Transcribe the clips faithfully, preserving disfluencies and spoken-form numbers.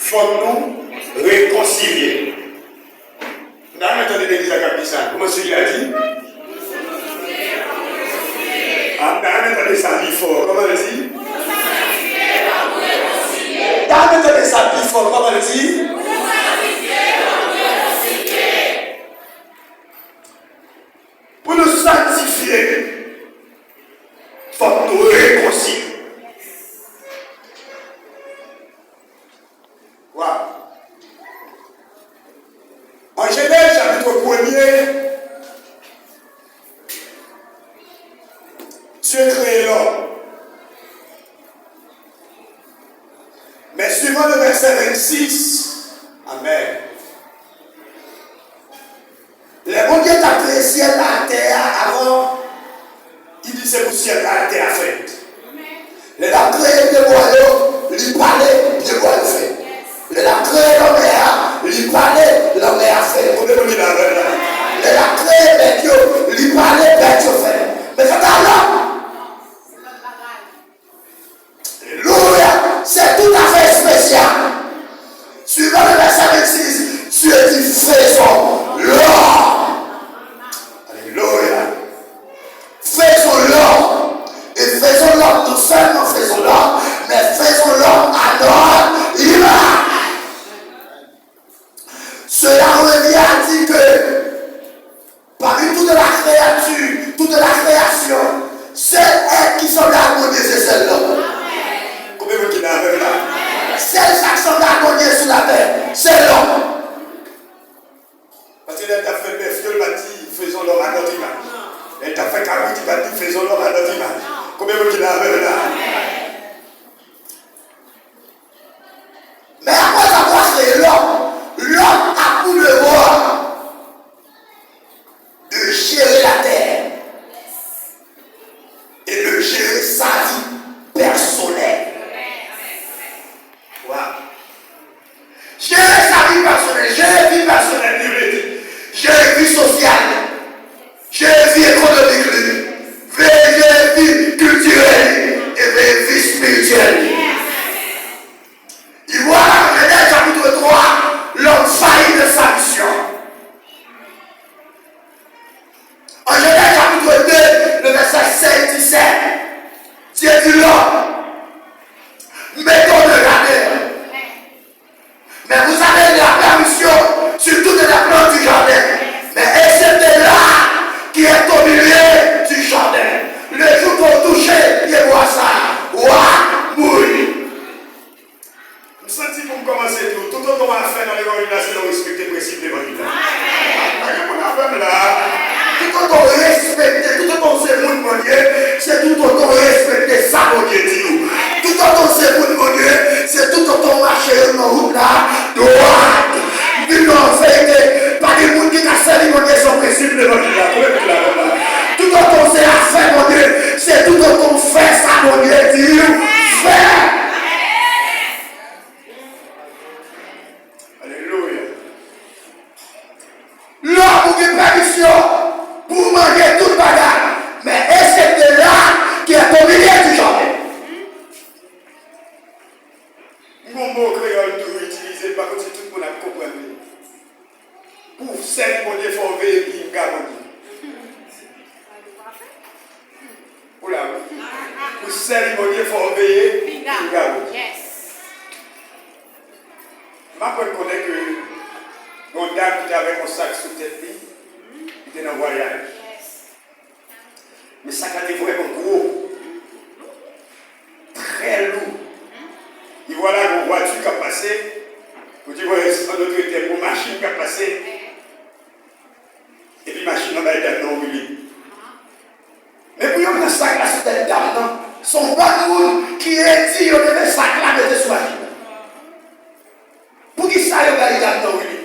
Fòk nou rekonsilye. M ta renmen tande legliz la k ap di sa. Kòman sijè a di? Ah, m ta renmen tande sa pi fò. Kòman l di? M ta renmen tande sa pi fò. Kòman l di? Pou nou sanktifye, fòk nou rekonsilye. Waw! An Jenèz chapit premye, Dye kreye lòm. Men swivan le vèsè vennsis, amèn. Lè Bondye t ap kreye syèl la ak tè a avan, li di se pou syèl la ak tè a fèt. Lè l ap kreye pyebwa yo, li pale, pyebwa yo fèt. Lè l ap kreye lanmè a, li pale, lanmè a fèt. Konbyen moun ki la avè m la? Lè l ap kreye bèt yo, li pale, bèt yo fèt. Men kanta lòm, Alelouya! Se toutafè espesyal. Suivant le verset vingt-six, Dieu dit, faisons l'homme. Alelouya! Faisons l'homme. Et faisons l'homme, non seulement faisons l'homme, mais faisons l'homme à notre image. Cela revient à dire que parmi toute la créature, toute la création, seul être qui semble à Bondye, se sèl lòm. Konbyen moun ki la avè m la? Sèl sa k sanble a Bondye sou latè, se lòm. Paske lè l t ap fè bèf yo, li pa t di, faisons l'homme à notre image. Lè l t ap fè kabrit, li pa t di, faisons l'homme à notre image. Konbyen moun ki la avè m la? Men apre l ap rache lòm, lòm a pou devwa de jere latè e de jere sa vi pèsonèl. Waw! Jere sa vi pèsonèl, jere vi pèsonèl, li vle di jere vi sosyal li, jere vi ekonomik li, veye jere vi kiltirèl li, e veye vi espirityèl li. Li vwa la, Jenèz chapitre trois, l'homme faillit de sa mission. An Jenèz chapitre deux, le verset seize, dix-sept, Dieu dit l'homme, mettons le jardin. Mais vous avez la permission sur toutes les plantes du jardin, mais excepté l'arbre qui est au milieu du jardin. Le jou ke w touche pyebwa sa, w a mouri. M santi pou m kòmanse di w, toutotan w ap fè nan levanjil la, se lè w respekte prensip levanjil la. Pa gen moun avè m la. Toutotan w respekte, toutotan w se moun Bondye, se toutotan w respekte sa Bondye di w. Toutotan w se moun Bondye, se toutotan w mache nan wout la dwat. M di nou an verite, pa gen moun ki ka sèvi Bondye san prensip levanjil la. Konbyen moun ki la avè m la? Toutotan w se afè Bondye, se toutotan w fè sa Bondye di w fè. Alelouya. Lòm ou gen pèmisyon pou w manje tout bagay, men eksepte l'arbre qui est au milieu du jardin. M gon mo kreyòl m toujou itilize, m pa konn si tout moun ap konprann li. Pou w sèvi Bondye, fò w veye pinga Bondye. Ou la wi. Pou sèvi Bondye, fò w veye pinga Bondye. M aprann konnen ke yon dam ki te avèk yon sak sou tèt li, li te nan vwayaj. Men sak la te vrèman gwo. Trè lou. E vwala, yon vwati k ap pase, pou di mwen, an dòt tèm, yon machin k ap pase. Epi machin nan bay dam nan yon rilip. Men pou yo pran sak la sou tèt dam nan, se yon bann moun ki redi yo leve sak la mete sou machin nan. Poukisa yo bay dam nan rilip?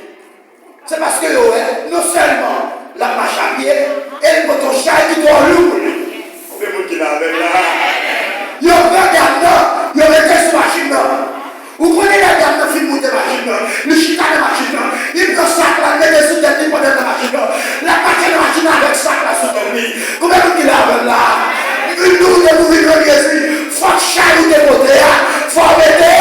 Se paske yo wè, non sèlman l ap mache a pye, e l pote yon chay ki twò lou pou li. Konbyen moun ki la avè m la? Yo pran dam nan, yo mete sou machin nan. Ou konnen lè dam nan fin moute machin nan, li chita nan machin nan, li pran sak la, li mete sou tèt li pandan l nan machin nan. L ap mache nan machin nan avèk sak la sou tèt li. Konbyen moun ki la avè m la? M vin di w, depi w vin jwenn Jezi, fòk chay ou te pote a, fò w mete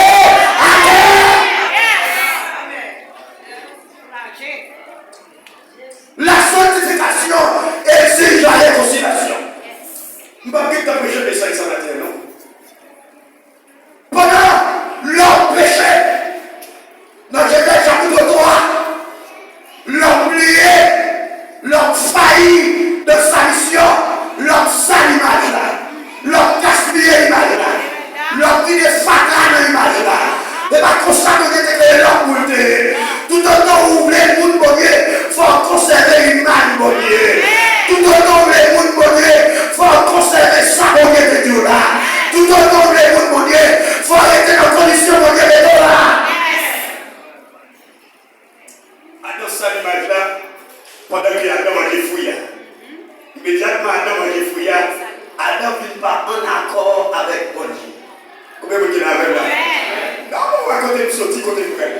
Kote m soti, kote m prale.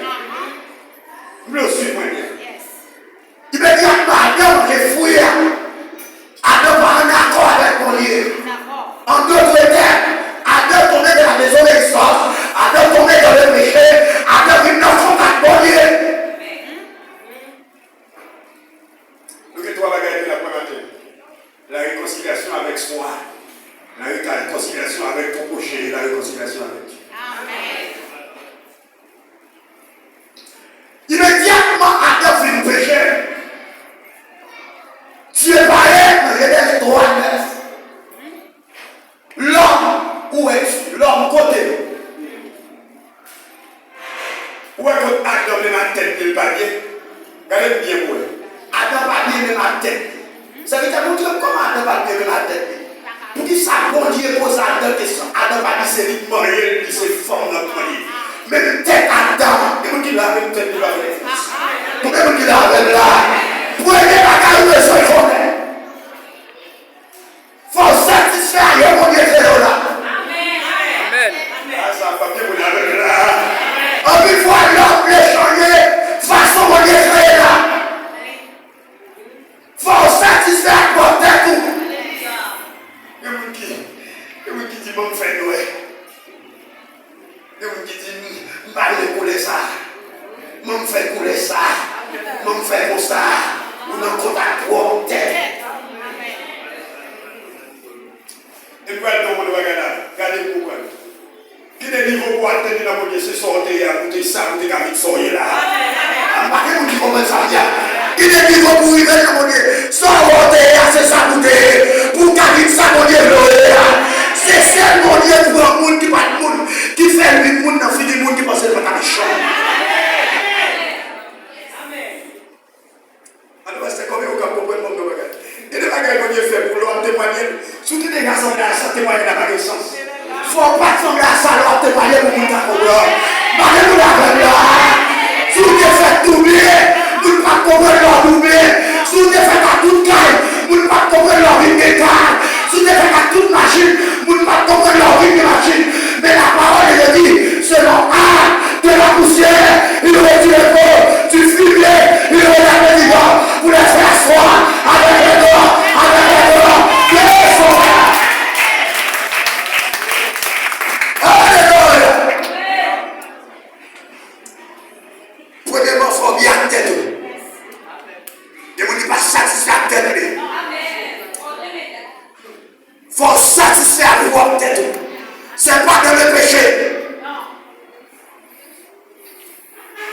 M vle w swiv mwen byen. Imedyatman Adan manje fwi a, Adan pa ann akò avèk Bondye. An dòt tèm, Adan tonbe nan la désobéissance, Adan tonbe nan le péché, Adan vin nan kont ak Bondye. Nou gen twa bagay ke n ap wè maten. La réconciliation avec soi, la réconciliation avec ton prochain et la réconciliation avec Dieu. Amen. Imedyatman Adan fin peche, Dye pale nan Jenèz twa nèf. Lòm, où es-tu? Lòm, kote w? Ou wè kot Adan menm ak tèt li, l pa byen? Gade m byen pou wè. Adan pa byen menm ak tèt li. Sèvitè, montre m kòman Adan pa byen menm ak tèt li. Poukisa Bondye poze Adan kesyon? Adan pa di se li k manyen l, li se fanm nan k manyen l. Menm tèt Adan, gen moun ki la, menm tèt li pa fè diferans. Konbyen moun ki la avè m la? Premye bagay ou bezwen konnen. Fò w satisfè a jan Bondye kreye w la. Amèn. A, sa pa byen pou n avèg la. Anpil fwa, lè w vle chanje fason Bondye kreye la, fò w satisfè ak bò tèt ou. Gen moun ki, gen moun ki di, "Ban m fè nwè." Gen moun ki di, "M, m pa renmen koulè sa. Ban m fè koulè sa. Ban m fè konsa." Ou nan kontak pwòp tèt. E m pral di w yon bagay la. Gade pou w konprann. Kite nivo pou w atenn nan Bondye, se sa w te ye a, pou w te sa, pou w te ka vin sa w ye la. M pa gen moun ki konprann sa m di a. Kite nivo pou w rive nan Bondye. Sa w te ye a, se sa pou w te ye. Pou w ka vin sa Bondye vle w ye a. Se sèl Bondye pran moun ki pa t moun, ki fè l vin moun nan figi moun ki panse l pa t ap janm. Amen. Alò, pastè, konbyen ou k ap konprann mwen nan bagay? Gen de bagay Bondye fè pou lè w ap temwanye l. Si w te deja sanble a sa, temwanye l la pa gen sans. Fò w pa t sanble a sa lè w ap temwanye pou moun ta konprann. Mande moun avè m la. Si w te fèt double, moun p ap konprann lè w double. Si w te fèt ak tout kay, moun p ap konprann lè w vin gen kay. Si w te fèt ak tout machin, moun p ap konprann lè w vin gen machin. Men la parole de Dieu dit, selon Adam, de la poussière, il retirera du fumier, il retirera du vent, pour les faire asseoir avec les grands, avec les grands, les grands. Alléluia. Premyèman, fò w byen ak tèt ou. Gen moun ki pa satisfè ak tèt li. Fò w satisfè ak pwòp tèt ou. C'est pas dans le péché,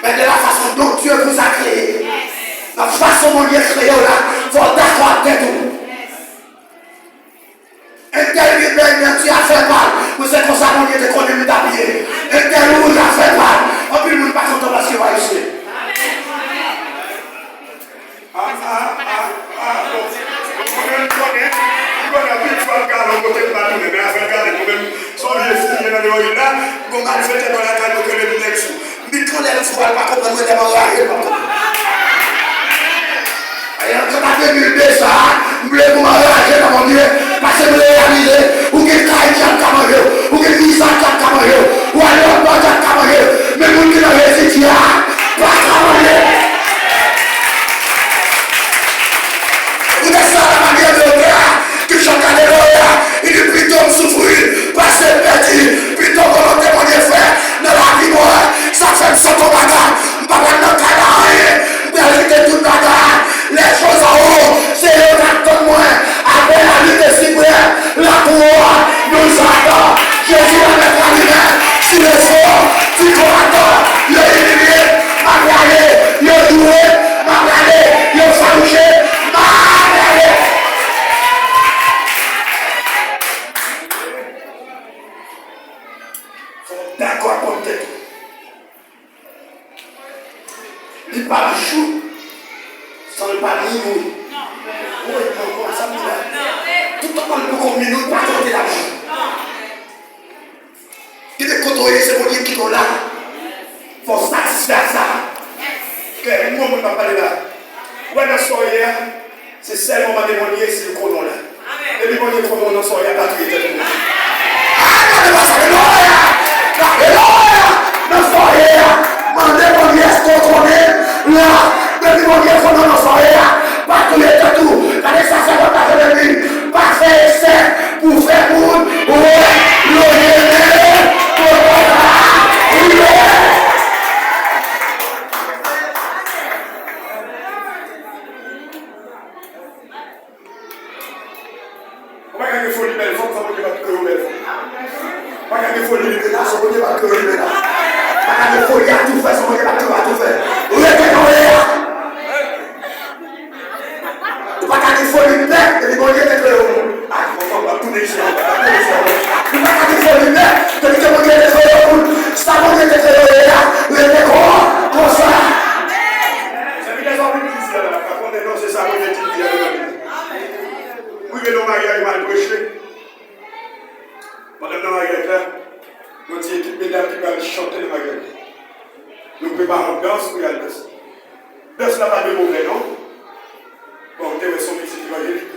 mais de la façon dont Dieu vous a créé. Nan fason Bondye kreye w la, fò w dakò ak tèt ou. Entèl gen bèl nati afè pa l. Mwen se konsa Bondye te konnen m t ap ye. Entèl wouj afè pa l. Anpil moun pa kontan paske w ayisyen. A, a, a, a, bon. Mwen menm m konnen, m konnen anpil fwa m ka al yon kote m pa tounen, men afè gade mwen menm, se yon vye fouye nan deyò ri la, m gon malfektè bò lakay mwen k rele m nèg sou. M di, "Kanlè m sou a, l pa konprann mwen, tèlman raje l p ap konprann." Ayen, kanta de mil de sa a, m vle pou m anraje nan Bondye, paske m reyalize, ou gen kay dyab ka manje w, ou gen viza dyab ka manje w, ou al lòt bò dyab ka manje w, men moun ki nan Jezi di a, pa ka manje. Écoutez ça, la manière de l'auteur, que chante alléluia, il dit, "Pito m soufri, pase m pèdi, pito volonte Bondye fè nan lavi mwen, sa fè m sot o bagay, m pa pral nan kay la anyen, m pral kite tout bagay, les choses en haut, se yo k ap tann mwen, apre la lutte suprême, la couronne nous attend." Jezi va mèt a li menm sou lefò, ti konbatan, yo imilye, m ap rale, yo joure, m ap rale, yo fawouche, m ap rale. Fò w dakò ak pwòp tèt ou. Li p ap jou san l pa minwi. Woy, manman, sa m di la. Toutotan l poko minwi, pa konte l ap jou. Kite kote w ye, se Bondye ki kite w la. Fò w satisfè ak sa. Klè, m gon moun m ap pale la. Ou wè nan sa w ye a, se sèlman mande Bondye si l konnen w la. Depi Bondye konnen w nan sa w ye a, pa touye tèt ou. A, mande pa sa, alelouya! Alelouya! Nan sa w ye Nou prepare yon dans pou y al danse. Dans la pa de movè non. Bon, m te wè se yon mizik evanjelik.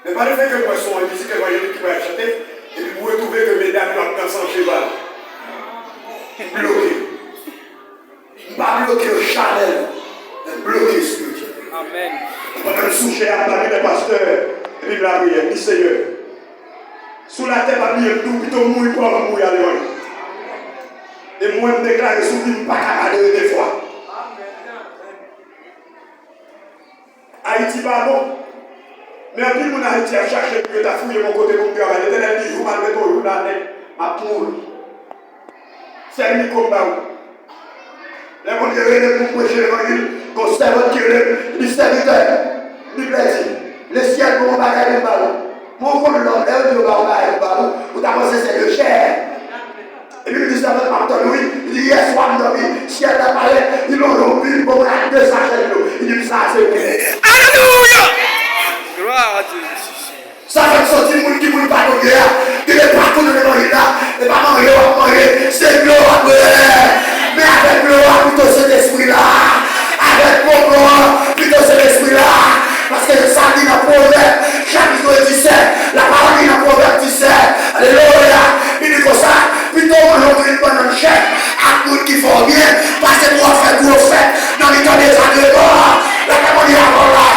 Men pa lefètke m wè se yon mizik evanjelik ki pral chante, epi m retwouve ke medam yo ap danse an cheval. M bloke. M pa bloke yo chanèl, men m bloke yo espirityèlman. Amèn. Pandan m sou chè a, m pa gen lè pastè, epi m lapriyè, m di, Seyè, sou latè pa bliye m di w, pito m mouri pòv, m mouri ale anyen. E mwen, m deklare sou vi m, m pa ka malere de fwa. Ayiti pa bon. Men anpil moun Ayiti ap chache pou yo ta fouye m yon kote pou m travay. Letènèl di, jou m al mete w jou latè, m ap mouri. Sèl mikwo m ba ou. Lè Bondye rele m pou m preche levanjil, gon sèvant ki rele m, li di, Sèvitè, Bib la di, lesyèl gon bagay pou m ba ou. Men w konn lòm, lè yo di yo ba ou bagay pou ba ou, ou ta panse se de chè. Epi li di, Sèvant, m ap tann ou wi. Li di, Yèswa m dòmi, syèl la parèt, li lonje yon bib, ban mwen ak de sachè dlo. Li di m, Sa a se pou ou. Alelouya! Glwa a Dye. Sa fè m santi moun ki moun pa Bondye a, ki te pa konnen levanjil la, e pa manje w ap manje, se dlo w ap bwè. Men avèk dlo a, pito Sentespri la. Avèk popo a, pito Sentespri la. Paske sa di nan Pwovèb, chapit disèt, lapawòl di nan Pwovèb disèt, alelouya, li di konsa, pito w manje yon grenn bannann chèch ak moun ki fè w byen, pase pou w ap fè gwo fèt nan mitan dezagreman. Lapè Bondye avè w la.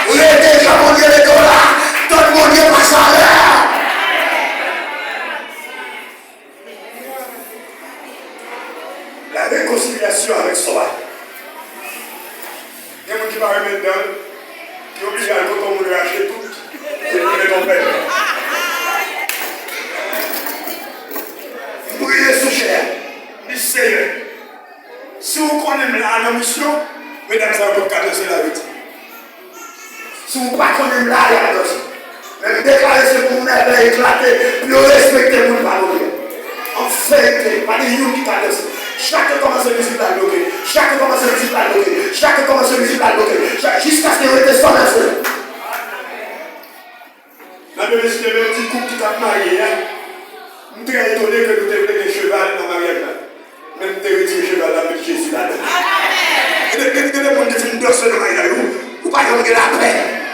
Rete jan Bondye mete w la. Tann Bondye pase avè w. La rekonsilyasyon avèk sò a. Gen moun ki pa renmen dan l, ki oblije al kote yon moun rache tout, epi met yon pèl. M priye sou chè a. M di, Seyè, si w konnen m la a nan misyon, medam sa yo p ap ka danse la, yo di. Si w pa konnen m la a, y ap danse. Men m deklare se pou mèvèy eklate, pou yo respekte moun pa Bondye. An verite, pa gen youn ki ka danse. Chak yo kòmanse mizik la, l bloke. Chak yo kòmanse mizik la, l bloke. Chak yo kòmanse mizik la, l bloke. Chak, jiskaske yo rete san danse. Nan demen siteme yon ti koup ki t ap marye a, m trè etone ke nou te vle gen cheval nan maryaj la. Men m te retire cheval la, m met Jezi ladan. Gen de, gen, gen de moun ki fin danse nan maryaj ou, ou pa janm gen lapè.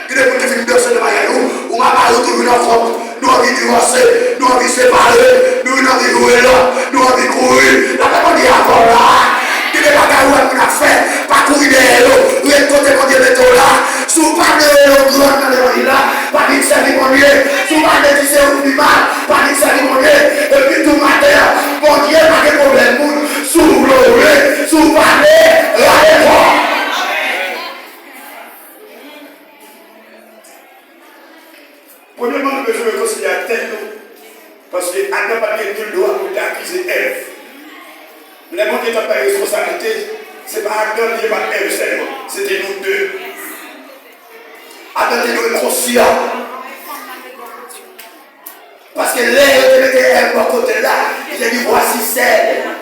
Gen de moun ki fin danse nan maryaj ou, ou mari ou toujou nan kòb. Nou anvi divòse, nou anvi separe, nou vin anvi joure lòt, nou anvi kouri. Lapè Bondye avè w la. Gen de bagay ou wè moun ap fè, pa kouri dèyè yo. Ret kote Bondye mete w la. Si w pa vle rele w gran nan levanjil la, pa vin sèvi Bondye. Si w pa vle di se ou k pi mal, pa vin sèvi Bondye. Epi tou maten an, Bondye pa gen pwoblèm moun. Si w vle, w vle. Si w pa vle, rale kò w. Premyèman, nou bezwen rekonsilye ak tèt nou. Paske Adan pa t gen nil dwa pou l te akize Èv. Lè Bondye t ap bay responsablite, se pa Adan li ye, pa t Èv sèlman. Se te nou de. Adan te dwe konsyan. Paske lè yo te mete Èv bò kote l la, li te di, Voici celle,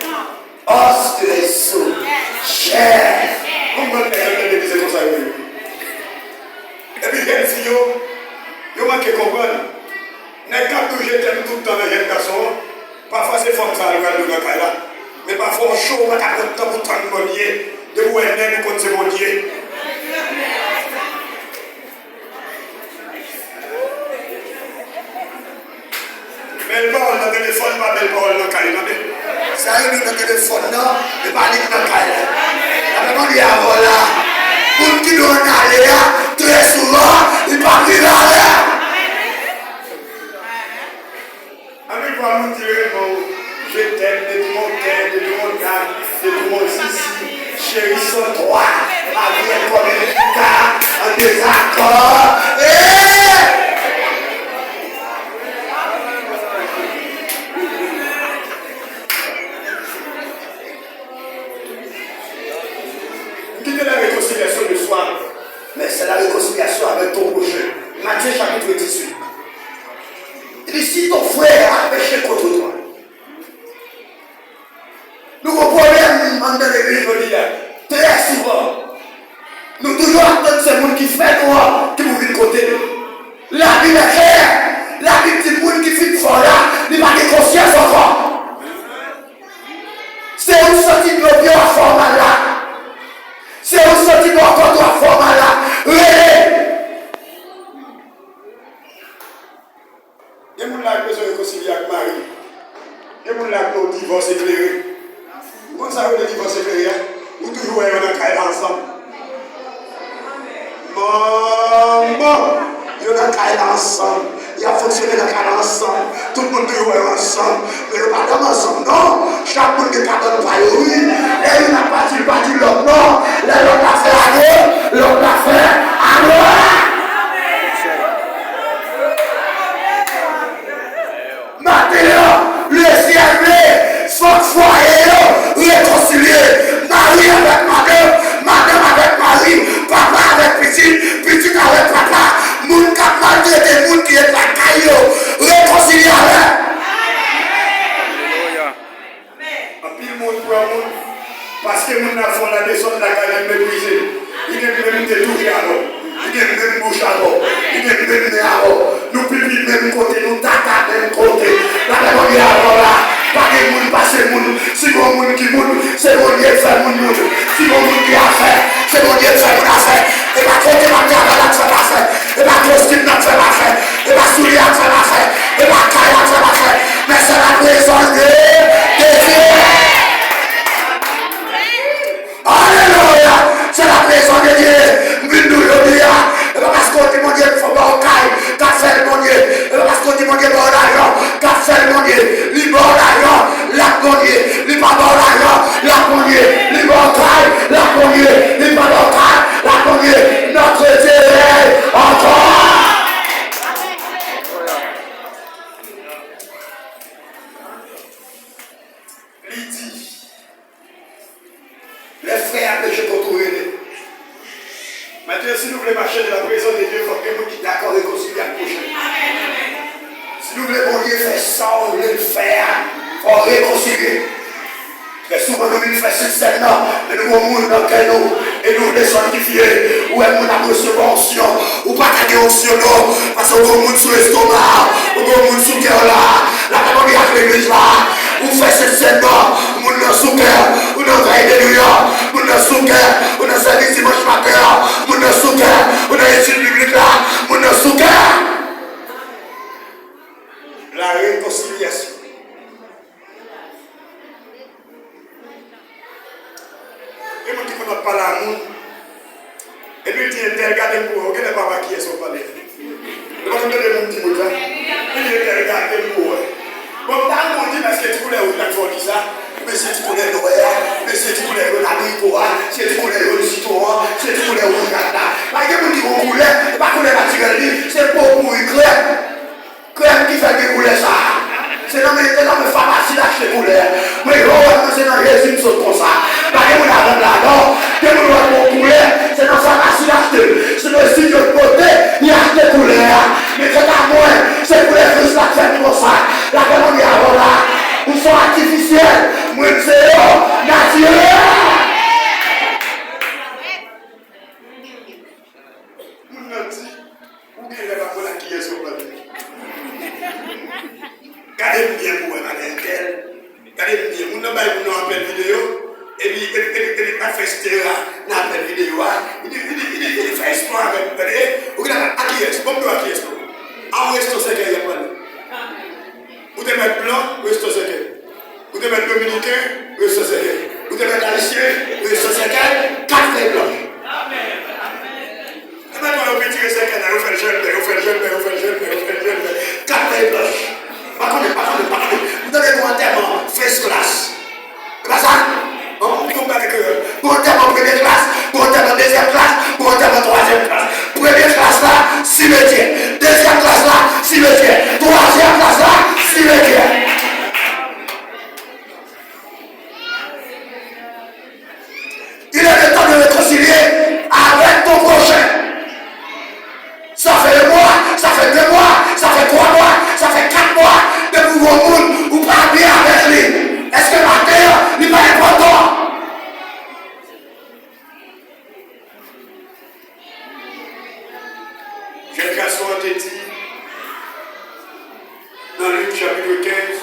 os de mes os, chair. Konbyen nèg yo te mete se konsa yo ye? Epi jèn fi yo, yo manke konprann. Nèg k ap di w je t'aime tout tan nan jèn gason an, pafwa se fanm sa a l pral dwe nan kay la. Men pafwa w cho, ou pa ta pran tan pou tann Bondye. Depi w wè nèg ou konn se Bondye. Bèl pawòl nan telefòn, pa bèl pawòl nan kay, tande. Sa yo di nan telefòn nan, e pa li k nan kay la. Lapè Bondye avè w la. Moun ki dwe ann ale a, trè souvan, li p ap rive alè. Anpil fwa, moun di renmen w, je t'aime de tout mon cœur, de tout mon âme, de tout mon zizi, chérie, sans toi, ma vie est comme une guitare en désaccord. Eh! M kite la réconciliation de soi, mais c'est la réconciliation avec ton prochain. Matthieu chapitre dix-huit. Li di, si ton frè a peche kont ou, nou gon pwoblèm anndan legliz jodi a. Trè souvan, nou toujou ap tann se moun ki fè nou an ki pou vin kote nou. Labib klè. Labib di moun ki fin fè w la, li pa gen konsyans ankò. Se ou sot Santi dlo pye w ap fè w mal la. Se ou santi bò kòt ou ap fè w mal la. Rele. Gen moun la k bezwen rekonsilye ak mari l. Gen moun la k nan divòs eklere. Ou konn sa yo rele divòs eklere a? Ou toujou wè yo nan kay la ansanm. Manman! Yo nan kay la ansanm. Y ap fonksyone nan kay la ansanm. Tout moun toujou wè yo ansanm. Men yo pa dòmi ansanm, non. Chak moun gen kabann pa yo, wi. Lè youn ap pati, l pa di lòt, non. Lè lòt la fè alo, lòt la fè alo. Maten an, lesyèl vle, fòk fwaye yo rekonsilye. Mari avèk madanm, madanm avèk mari, papa avèk pitit, pitit avèk papa, moun k ap maltrete moun ki ret lakay yo, rekonsilye avè. Anpil moun pran moun paske moun nan fè w ladesant lakay li, meprize l. Li gen menm de touche avè w. Li gen menm bouch avè w. Li gen menm nen avè w. Nou pipi menm kote, nou tata menm kote. Lapè Bondye avè w la. Pa gen moun pase moun. Si gon moun ki moun, se Bondye k fè moun moun. Si gon moun ki afè, se Bondye k fè moun afè. E pa kote m ap travay la k fè m afè. E pa kostim nan k fè m afè. E pa soulye a k fè m afè. E pa kay la k fè m afè. Men se laprezans de, de Dye. Alelouya! Se laprezans de Dye. M vin di w jodi a, e pa paske w di Bondye fò ba w kay, k ap fè l Bondye. E pa paske w di Bondye ba w lajan, k ap fè l Bondye. Li ba w lajan, l ap Bondye. Li pa ba w lajan, l ap Bondye. Li ba w kay, l ap Bondye. Li pa ba w kay, l ap Bondye. Notre Dieu est encore. Li di, lè frè a peche kont ou, rele. Mentnan, si nou vle mache nan laprezans de Dye, fòk gen moun ki dakò rekonsilye ak pwochen. Si nou vle Bondye fè sa w vle l fè a, fò w rekonsilye. Trè souvan, nou vin fè Sentsèn nan, men nou gon moun nan kè nou, e nou vle santifye. Ou wè moun ap resevwa onksyon, ou pa ka gen onksyon non, paske ou gon moun sou estoma, ou gon moun sou kè w la. Lapè Bondye ak legliz la. Ou fè Sentsèn nan, moun nan sou kè, ou nan vèy de nwi an, moun nan sou kè, ou nan sèvis dimanch maten an, moun nan sou kè, ou nan etid biblik la, moun nan sou kè. La rekonsilyasyon. Gen moun ki konn ap pale a moun, epi l di, "Entèl, gade m pou wè." Ou genlè pa wè a kiyès w ap pale. Ou pa konn tande moun di moun sa? Li di, "Entèl, gade m pou wè." Bon, m ta renmen w di m èske ti koulè wouj la k fè w di sa, oubyen se ti koulè nwè a, oubyen se ti koulè jòn abriko a, se ti koulè jòn sitwon an, se ti koulè wouj rat la. Pa gen moun ki gon koulè, e pa koulè natirèl li, se po pouri krèm. Krèm ki fè l gen koulè sa a. Se nan men, se nan men famasi l achte koulè a. Mwen, lè w wè mwen, se nan Jezi m sot konsa. Pa gen moun avè m la non. Gen moun wè m gon koulè, se nan famasi l achte l. Se nan estidyo de bote li achte koulè a. Men kanta mwen, se koulè Kris la k fè m konsa. Lapè Bondye avè w la. Ou se yon atifisyèl, mwen m se yon natirèl. Moun nan di, ou genlè pa konn ak kiyès w ap pale. Gade m byen pou wè, madan entèl. Gade m byen. Moun nan bay moun nan apèl videyo, epi, epi, epi, epi l ap fè estera nan apèl videyo a. Li di, li di, li di, li di, fè espwa avè m. Gade, ou genlè pa ak kiyès. Bon, m di w ak kiyès non. A yon resto sèkèy y ap pale. Ou te mèt blan, resto sèkèy. Ou te mèt dominiken, resto sèkèy. Ou te mèt ayisyen, resto sèkèy, kat fèy blanch. Te mèt wè yo pintire sèkèy la, yo fè l jèn, yo fè l jèn, yo fè l jèn, yo fè l jèn. Kat fèy blanch. Pa konnen, pa konnen, pa konnen. Ou tande gon antèman first class. E pa sa? Bon, m konn pale kreyòl. Gon antèman premye klas, gon antèman dezyèm klas, gon antèman twazyèm klas. Premye klas la, simetyè. Dezyèm klas la, simetyè. Twazyèm klas la, simetyè. Il est de temps de réconcilier avec ton prochain. Sa fè yon mwa, sa fè de mwa, sa fè twa mwa, sa fè kat mwa, depi w wè yon moun, ou pa byen avèk li. Èske maten an, li pa enpòtan? Jèn gason an te di, nan Lik chapit kenz,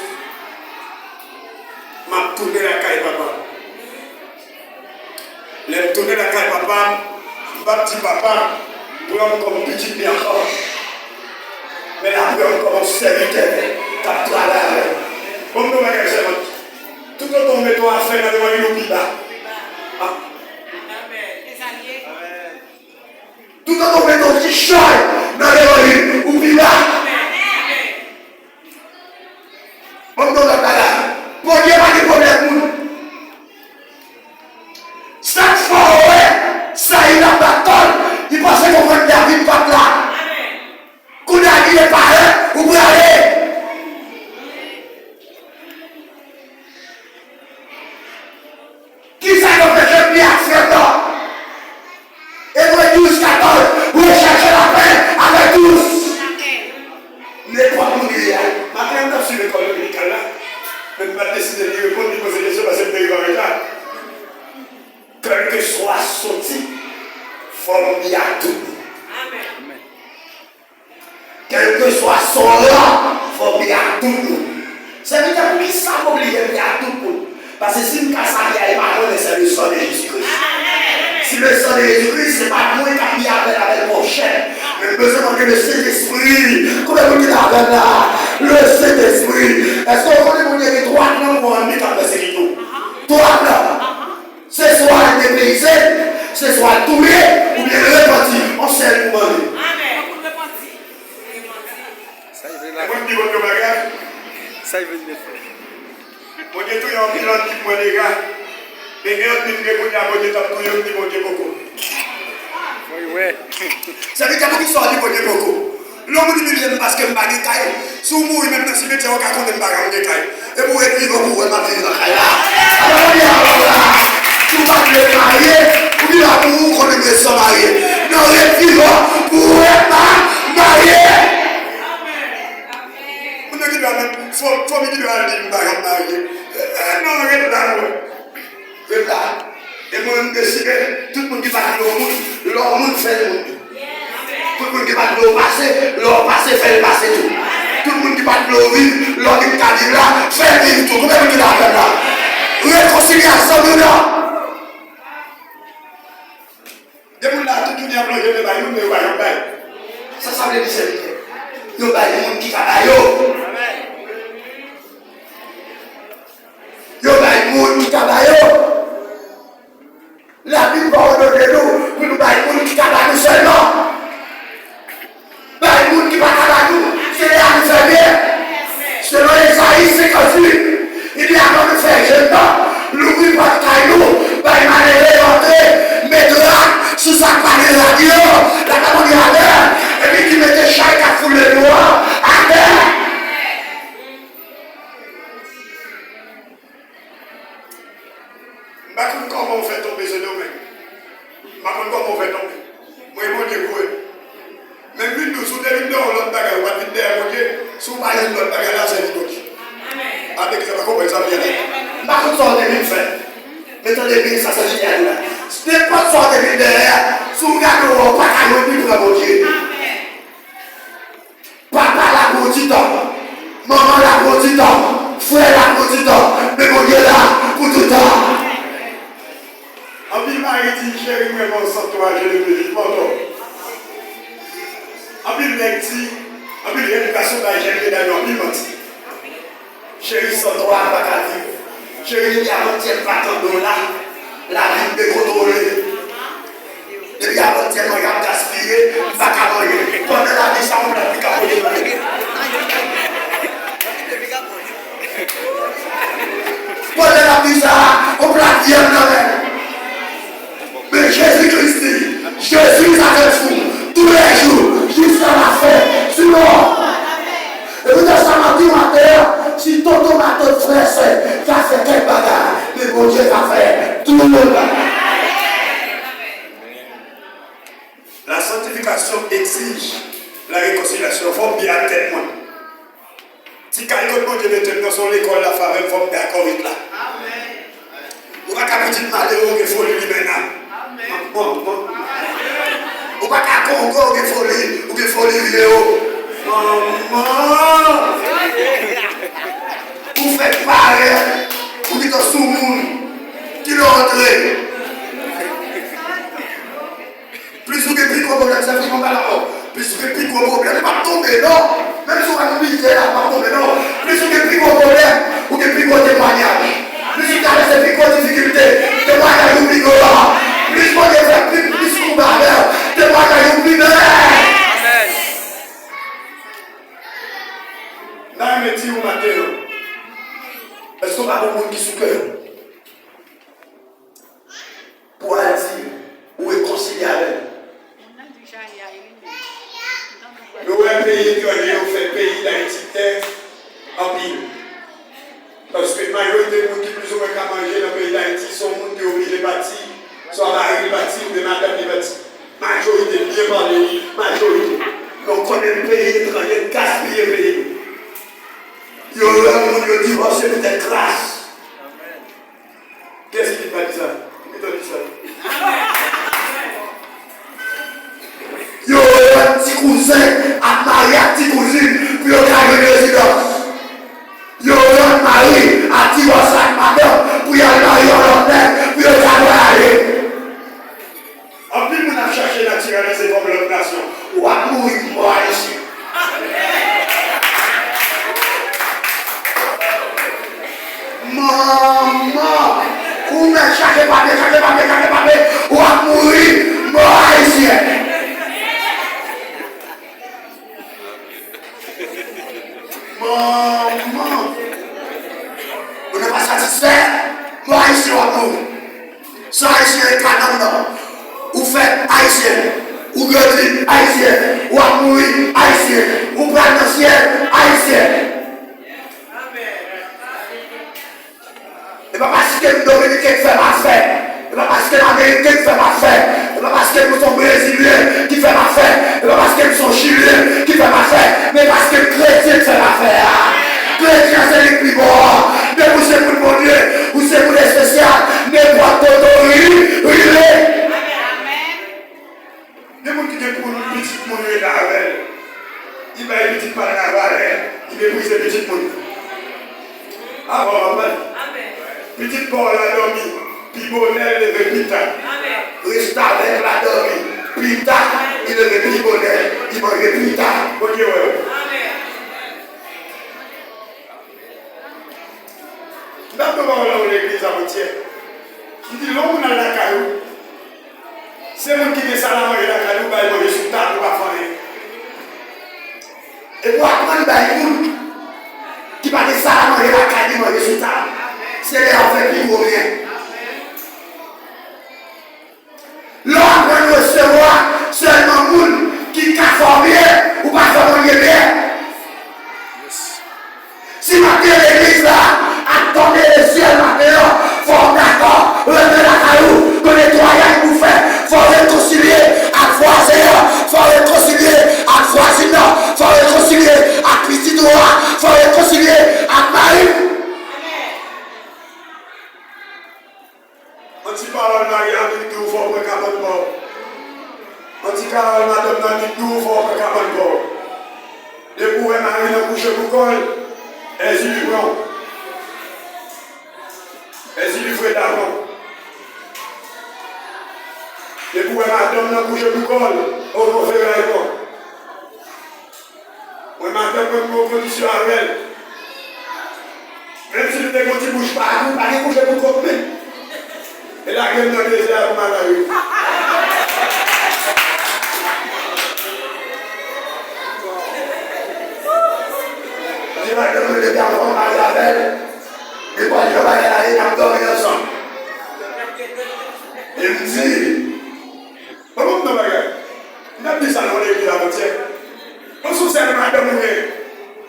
Lè m tounen lakay papa m, m p ap di papa m pran m kòm pitit li ankò, men l ap pran m kòm yon sèvitè k ap travay avè l. Bon, m di w bagay sèlman, toutotan w mete yon afè nan devan li, ou pi ba. Ah. Toutotan w mete yon kichòy nan devan li, ou pi ba. Bon, m di w lòt bagay. Bondye pa gen pwoblèm moun. Sak fè w wè Sayil ap bat kò l, li panse konprann David pa t la. Kounye a li parèt, ou prale. Kisa k anpeche m li ak frè m nan? Ebre douz katòz, rechèche lapè avèk tous. Nenpòt moun li ye a. Maten an, m t ap swiv lekòl dominikal la, men m pa t deside li reponn, li poze kesyon paske m te rive an reta. Kèlkeswa son tip, fò m li ak tout moun. Kèlkeswa son ran, fò m li ak tout moun. Sèvitè, poukisa m oblije m li ak tout moun? Paske si m ka salye a, e pa mwen, men se le sang de Jésus-Christ. Si le sang de Jésus-Christ, se pa mwen k ap li avè l, avè l pwòp chèn. Men m bezwen mande le Sentespri. Konbyen moun ki la avè m la? Le Sentespri. Èske w konnen Bondye gen twa plan pou anmi k ap pèsekite w? Twa plan. Se swa l depeyize, se swa l touye, oubyen l repanti. On sèl pou mande. Amèn. Fòk ou repanti. Repanti. Sa l vle la. E mwen m di Bondye yon bagay. Sa l vle di mèt fè. Bondye touye anpil anmi pou mwen deja. Men gen anmi m gen kounye a Bondye t ap touye, m di Bondye poko. Wi, wè. Sèvitè, poukisa w di Bondye poko? Lè yon moun imilye m paske m pa gen kay, si w mouri menm nan simetyè, ou ka konnen m pa janm gen kay. Epi w ret vivan pou w wè m ap viv nan kay la. Alelouya, alelouya. Si w pa t vle marye, ou vin la pou ou konnen m ret san marye. Non, ret vivan pou w wè m ap marye. Moun nan ki dwa menm, fò, fò m ki dwa di m pa janm marye. Eh, non, ret la, non. Ret la. E mwen, m deside, tout moun ki pa t vle w moun, lè w moun, fè l moun. Tout moun ki pa t vle w pase, lè w pase, fè l pase tou. Tout moun ki pa t vle w viv, lè w vin ka viv la, fè l viv tou. Konbyen moun ki la avè m la? Rekonsilye ak zanmi w nan. Gen moun la, tout jounen y ap lonje men bay moun, men yo pa janm bay. Sa sa vle di, sèvitè? Yo bay moun ki ka ba yo. Yo bay moun ki ka ba yo. Labib pa òdone nou pou nou bay moun ki ka ba nou sèlman. Bay moun ki pa ka ba nou, se lè a nou fè byen. Selon Ezayi senkanntuit, li di, avan nou fè jèn nan, louvri pòt kay nou, bay malere yo antre, met rad sou sa k pa gen rad yo, lakay Bondye atè, epi ki mete chay k ap foule dlo an atè. M pa konn kòman w fè tonbe Sendomeng. M pa konn kòman w fè tonbe. Mwen, Bondye gwo wi. Men vin dous, ou te vin dèyè yon lòt bagay, ou pa t vin dèyè Bondye. Si w pa jwenn lòt bagay la, sèvi Bondye. Avèk sa, pa konprann sa byen la. M pa konn sa w te vin fè. Men tande byen sa, sa Senyè a di la. Nenpòt sa w te vin dèyè a, si w gade w, ou pa ka jwenn li, pran Bondye. Papa la pou yon ti tan, manman la pou yon ti tan, frè la pou yon ti tan, men Bondye la pou tout tan. Anpil mari di, cheri, m renmen w san twa, je le veux vivant. Anpil nèg di, anpil jèn gason bay jèn medam yo anpil manti. Cheri, san twa m pa ka viv. Cheri, depi avantyè m pa tande w la, lavi m dekontwole. Depi avantyè manje ap gaspiye, m pa ka manje. Pandan lavi sa, yon plat pika pote nan men. Pandan lavi sa, yon plat vyann nan men. Men Jezi Kris di, je suis avec vous tous les jours, jusqu'à la fin du monde. E poutèt sa m ap di w maten an, si tonton matant frè sè ka fè kèk bagay, men Bondye ka fè tout bagay. La sanctification exige la réconciliation. Fò m byen ak tèt mwen. Ti kay kote Bondye mete m nan se yon lekòl lafavè, fò m dakò ret la. Ou pa ka pitit malere, ou gen foli limena. Ou pa ka kongo, ou gen foli, ou gen foli vye o. Manman! Ou fèk parèt, ou pito soumoun. Kilè w antre? Pwoblèm se fini, pa la mò. Plis ou gen pi gwo pwoblèm, li p ap tonbe non. Menm si w al milye la, li p ap tonbe non. Plis ou gen pi gwo pwoblèm, ou gen pi gwo temwayaj. Plis ou travèse pi gwo difikilte, temwayaj ou pi gran. Plis Bondye fè pi, plis konba avè w, temwayaj ou pi bèl. Amèn. Nan men di ou maten an, èske w pa gen moun ki sou kè w? Pou al di ou rekonsilye avè l. Nou wè peyi etranje yo fè peyi Dayiti tè anpil. Paske majorite moun ki plizoumwen ka manje nan peyi Dayiti se yon moun ki oblije pati, swa mari li pati oubyen madanm li pati. Majorite, byen pale wi, majorite. Nou konnen peyi etranje gaspiye peyi nou. Yo rann moun yo divòse poutèt kras. Kiyès ki vin pa di sa? Ou pito di sa. Yo rann ti kouzen ap marye ak ti kouzin pou yo ka jwenn rezidans. Yo rann mari ap divòse ak madanm pou y al marye yon lòt nèg pou yo ka vwayaje. Anpil moun ap chache natiralize kòm lòt nasyon. W ap mouri mò ayisyen. Manman! Ou mèt chache papye, chache papye, chache papye. W ap mouri mò ayisyen. Manman! Ou nan pa satisfè? Mò ayisyen w ap mouri. San ayisyen e ka nanm nan. Ou fèt ayisyen. Ou grandi ayisyen. W ap mouri ayisyen. Ou pral nan syèl ayisyen. E pa paske m dominiken k fè m afè. E pa paske m ameriken k fè m afè. E pa paske m se yon brezilyen ki fè m afè. E pa paske m se yon chilyen ki fè m afè. Men paske m kretyen k fè m afè a. Kretyen se li k pi bon. Depi w se moun Bondye, ou se moun espesyal. Nenpòt kote w ri-, rive. Gen moun ki gen pou pitit moun rete avè l. Li bay pitit pa l la valè, li meprize pitit moun. Avan w ap pale. Pitit pa w la dòmi pi bonè, l leve pi ta. Restavèk la dòmi pi ta, li leve pi bonè, li manje pi ta. Bondye wè w. M t ap pran pawòl nan yon legliz avantyè. M di, lè yon moun al lakay ou, se moun ki gen sal a manje lakay li, ou bay manje sou tab, ou pa fè anyen. Epi w aprann bay moun ki pa gen sal a manje lakay li manje sou tab. Se lè y ap fè pi gwo byen. Lè w aprann resevwa sèlman moun ki ka fè w byen, ou pa fè Bondye byen. Si maten legliz la ap tande lesyèl maten an, fò w dakò, rete lakay ou, gen netwayaj pou w fè, fò w rekonsilye ak vwazen an, fò w rekonsilye ak vwazin nan, fò w rekonsilye ak pitit ou a, fò w rekonsilye ak mari w. Yon ti pawòl mari a vin di w fò w pran kabann pa w. Yon ti pawòl madanm nan vin di w fò w pran kabann pa w. Depi w wè mari nan kouche pou kò l, Èzili pran w. Èzili freda pran w. Depi w wè madanm nan kouche pou kò l, oto feray pran w. Mwen, madanm mwen, m gen yon kondisyon avè l. Menm si nou te gen yon ti bouch pa nou, pa gen kouche pou kò m menm. E lage m nan dezè a pou m al lave. Di madanm mwen, depi avan m marye avè l, nenpòt jan bagay la ye, n ap dòmi ansanm. E m di, Ban m yon bagay. M t ap di sa nan yon legliz avantyè. Bon, si w sèvi madanm ou byen,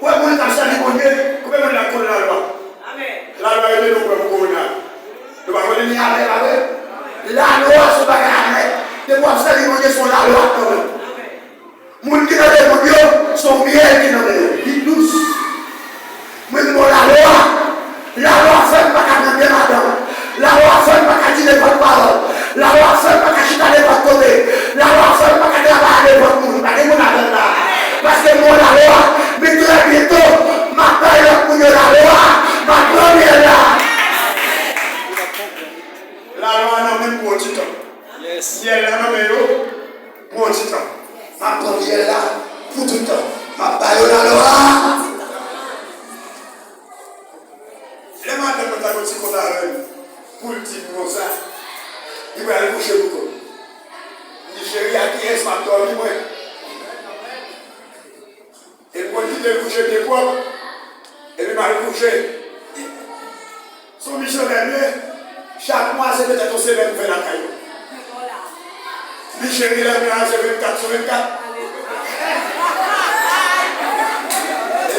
ou wè moun k ap sèvi Bondye, konbyen moun la k konn lalwa? Lalwa yo te di w pran pou kowona. Yo pa konn li avè, pa vre? Lalwa se yon bagay avè. Depi w ap sèvi Bondye, se yon lalwa kanmenm. Moun ki nan lemonn yo, se yon myèl ki nan men yo. Li dous. Mwen gen yon lalwa. Lalwa fè m pa ka tande madanm. Lalwa fè m pa ka di nenpòt pawòl. Lalwa fè m pa ka chita nenpòt kote. Lalwa fè m pa ka travay a nenpòt moun. Pa gen moun avè m la. Paske m gen yon lalwa. Men trè byento, m ap bay lòt moun yo lalwa. M ap pran myèl la. Lalwa nan men m pou yon ti tan. Myèl la nan men yo. Pou yon ti tan. M ap pran vyèl la pou tout tan. M ap ba yo lalwa. Lè madanm mwen ta gon ti kont avè l pou l di m konsa, li pral kouche pou kont. M di, cheri, a kiyès m ap dòmi mwen? E m konn kite l kouche byen pwòp, epi m al kouche. Se yon misyonè m ye, chak mwa se petèt yon semèn m fè lakay yo. M di, cheri, lè m la se vennkat sou vennkat.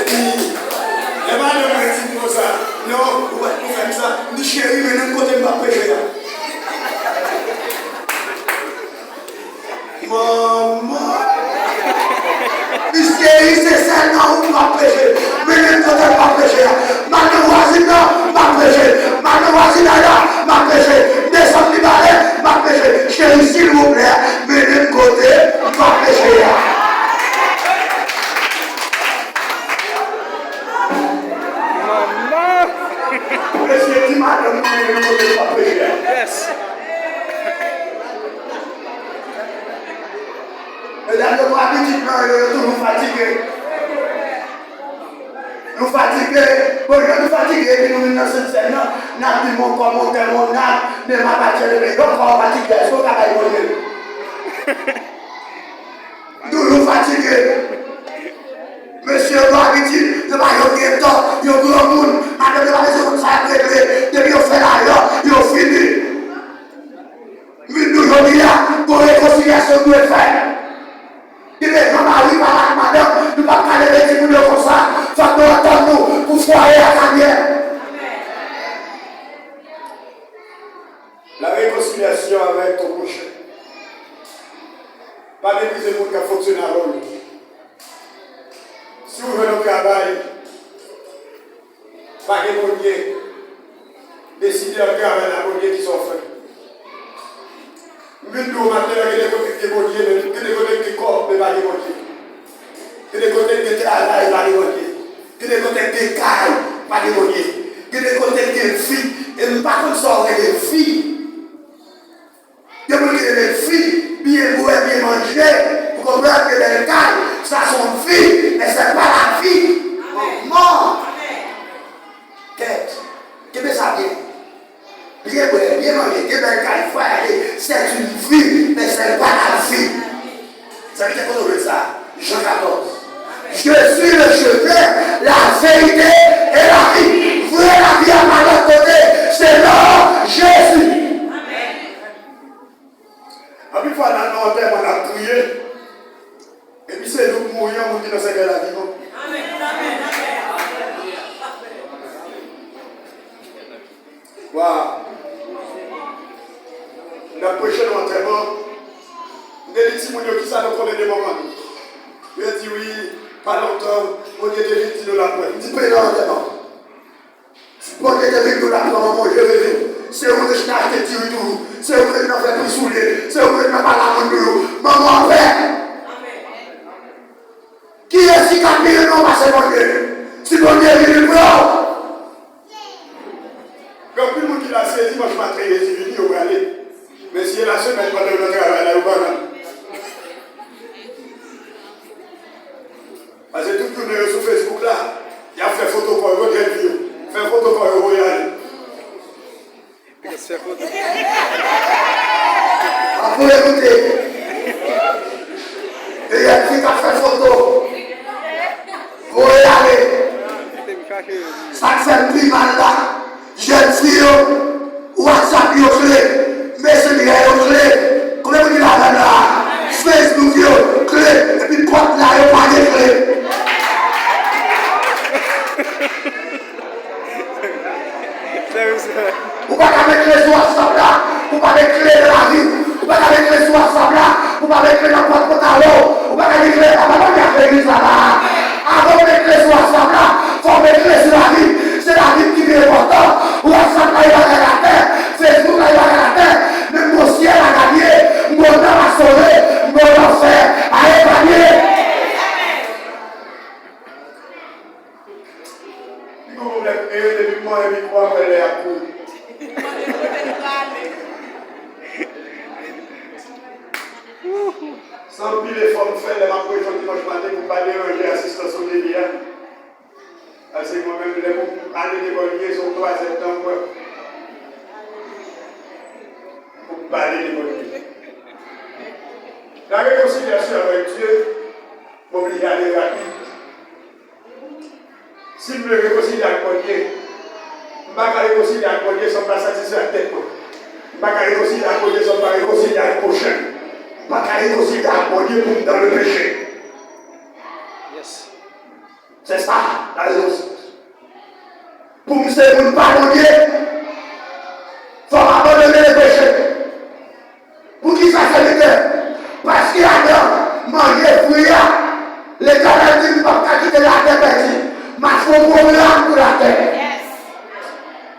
Epi, lè madanm mwen di m konsa, non, ou pa t pou fè m sa. M di, cheri, mennen m kote m p ap preche a. Manman! Misye, se sèlman ou m p ap preche. Mennen m kote m p ap preche a. M al nan vwazin nan, m ap preche. M al nan vwazinay la, m ap preche. M desann Mibalè, m ap preche. Cheri, silvouplè, mennen m kote m p ap preche a. Manman! Mesye, di madanm nou mennen m kote m p ap preche a. Yes. Medam yo, nou abitit nan yo, yo toujou fatige. Nou fatige. Bon, lè nou fatige, epi nou vin nan Sentsèn nan, n ap di, mon corps, mon cœur, mon âme ne m'appartiennent plus. Yon kò fatige, èske w ka bay Bondye? M toujou fatige. Mesye yo, nou abitit, yo pa, yo gen tò, yo granmoun, madanm yo pa bezwen konn sa y ap regle. Depi yo fè lajan, yo fini. M vin di w jodi a, gon rekonsilyasyon dwe fèt. Gen de jan mari pale ak madanm, nou p ap ka leve timoun yo konsa. Fòk nou antann nou pou fwaye a ka byen. La réconciliation avec ton prochain. Pa meprize moun k ap fonksyone avè w yo. Si w jwenn yon travay, pa gen Bondye. Deside ak travay la, Bondye ki sa w fè. M vin di w maten an, gen de kote k gen Bondye, men gen de kote k gen kòb, men pa gen Bondye. Gen de kote k gen travay, pa gen Bondye. Gen de kote k gen kay, pa gen Bondye. Gen de kote k gen vi, e m pa konn sa w rele vi. Gen moun ki rele vi, byen bwè, byen manje, ou konprann, gen bèl kay, sa se yon vi, men se pa lavi. Manman! Tèt, kenbe sa byen. Byen bwè, byen manje, gen bèl kay, vwayaje, c'est une vie, mais c'est pas la vie. Sa vle di kote w jwenn sa? Jan katòz. Je suis le chemin, la vérité et la vie. Vrè lavi a pa lòt kote, se nan Jezi. Anpil fwa, n al nan antèman, n ap kriye. Epi se nou k mouri an, moun ki nan sèkèy la vivan. Waw! N ap preche nan antèman. M te di timoun yo, kisa nou konnen de manman nou? Yo di, wi, pa lontan, Bondye te vin di nou l ap pran. M di, pen nan antèman. Bondye te vin di w l ap pran manman w, Jezi di w. Se ou te chita achte diri toujou. Se ou te nan fè pri soulye. Se ou te nan pale a moun toujou. Manman w ap fè. Kiyès ki ka pi renmen w pase Bondye? Si Bondye vini pran w. Gen anpil moun ki la, se dimanch maten Jezi vini, yo prale. Men si e lasemèn pandan yo nan travay la, yo pa la. Paske tout jounen yo sou Facebook la, y ap fè foto kò yo, jèn fi yo. Fè foto kò yo, voye ale. Ap voye moute. E jèn fi k ap fè foto. Voye ale. Sa k fè m pi mal la, jèn fi yo, WhatsApp yo kle, Messenger yo kle. Konbyen moun ki la menm la? Facebook yo kle. Epi kòt la yo pa gen kle. Ou pa ka met kle sou WhatsApp la pou pa met kle nan lavi w. Ou pa ka met kle sou WhatsApp la pou pa met kle nan pòt pantalon w. Ou pa ka gen kle, apa nou gen legliz la la. Avan w met kle sou WhatsApp la, fò w met kle sou lavi w. Se lavi w ki pi enpòtan. WhatsApp la e bagay atè, Facebook la e bagay atè. Men m gon syèl a gade, m gon nanm a sove, m gon lanfè a epanye. Li gon pwoblèm, e depi m mande mikwo a, mwen lè y ap kouri. Mande kote l prale. Anpil efò m fè lè m ap preche yon dimanch maten pou m pa deranje asistans O D B a. Paske mwen menm, lè pou m pale de Bondye, se yon twazèdtan m pran pou m pale de Bondye. La réconciliation avec Dieu, m oblije ale rapid. Si m vle rekonsilye ak Bondye, m pa ka rekonsilye ak Bondye san m pa satisfè ak tèt mwen. M pa ka rekonsilye ak Bondye san m pa rekonsilye ak pwochen m. M pa ka rekonsilye ak Bondye pou m dans le péché. Yes. C'est ça, la réponse. Pou m se moun pa Bondye, fò m abandone le peche. Poukisa, sèvitè? Paske Adan manje fwi a, Letènèl di m p ap ka kite latè pèdi. M ap fè yon pwogram pou latè.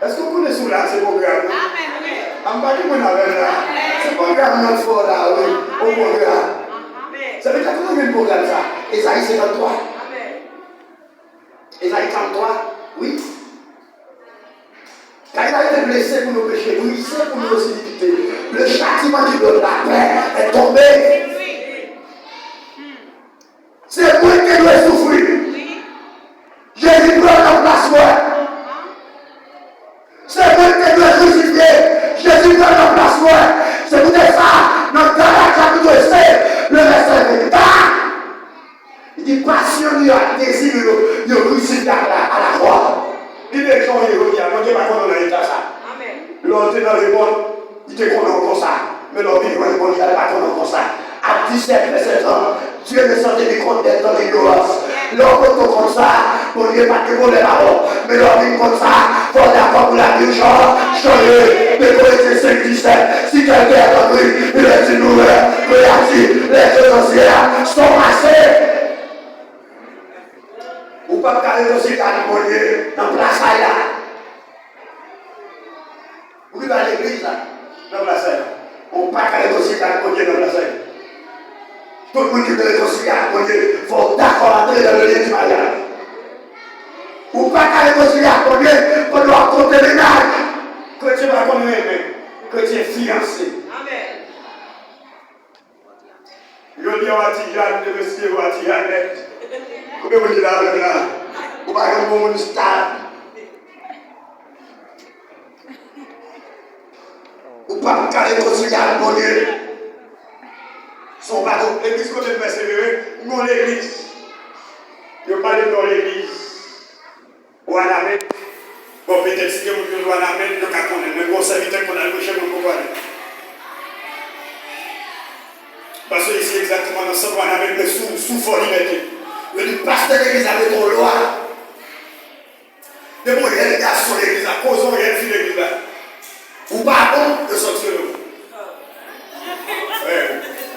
Èske w konnen si w la, se pwogram nan? A, m pa gen moun avè m la. Se pwogram nan k fè w la, wi. Yon pwogram. Sèvitè, kote w jwenn pwogram sa? Ezayi senkanntwa. Ezayi trannntwa, wi. Kay la te blese pou nos péchés, brisé pour nos iniquités. Le châtiment qui donne la paix est tombé. Se mwen ki te dwe soufri. Jezi pran nan plas mwen. Se mwen ki te dwe krisifye. Jezi pran nan plas mwen. Se poutèt sa, nan Galat chapit sèz, le vèsè vennkat, li di, pasyon li yo ak dezi li yo, yo krisifye a la, a la kwa. Li deja ye jodi a, Bondye pa konn ou nan eta sa. Lè w te nan lemonn, li te konnen w konsa. Men lè w vin jwenn Bondye a, li pa konnen w konsa. Ak disèt vèsè trant, Dieu ne s'en tenait compte d'être dans l'ignorance. Lè w poto konsa, Bondye pa t gen pwoblèm avè w. Men lè w vin konsa, fò w dakò pou lavi w chan-, chanje. De Korentyen senk disèt, si quelqu'un est en Christ, il est une nouvelle créature. Les choses anciennes sont passées. Ou p ap ka rekonsilye ak Bondye nan plas sa a. Ou rive a legliz la, nan plas sa a. Ou pa ka rekonsilye ak Bondye nan plas sa a. Tout moun ki vle rekonsilye ak Bondye, fò w dakò antre nan le lyen di maryaj. Ou pa ka rekonsilye ak Bondye pandan w ap konte mennaj. Kretyen pa konn renmen. Kretyen fiyanse. Amèn. Jodi a, w a ti Jan, demen se w a ti Janèt. Konbyen moun ki la avè m la? Ou pa janm gon moun stab. Ou p ap ka rekonsilye ak Bondye. Si w pa gon legliz kote m pèsevere, m gon legliz. Yo pale m nan legliz. Wanament. Bon, petèt si gen moun ki konn Wanament, yo ka konnen. Men gon sèvitè k konn al preche, moun poko ale. Paske isi egzakteman nan sant Wanament, men sou, sou Fò Libète. Yo di pastè legliz la mete yon lwa. Depi yon jèn gason legliz la, koze yon jèn fi legliz la. Ou pa bon, yo sanksyone w.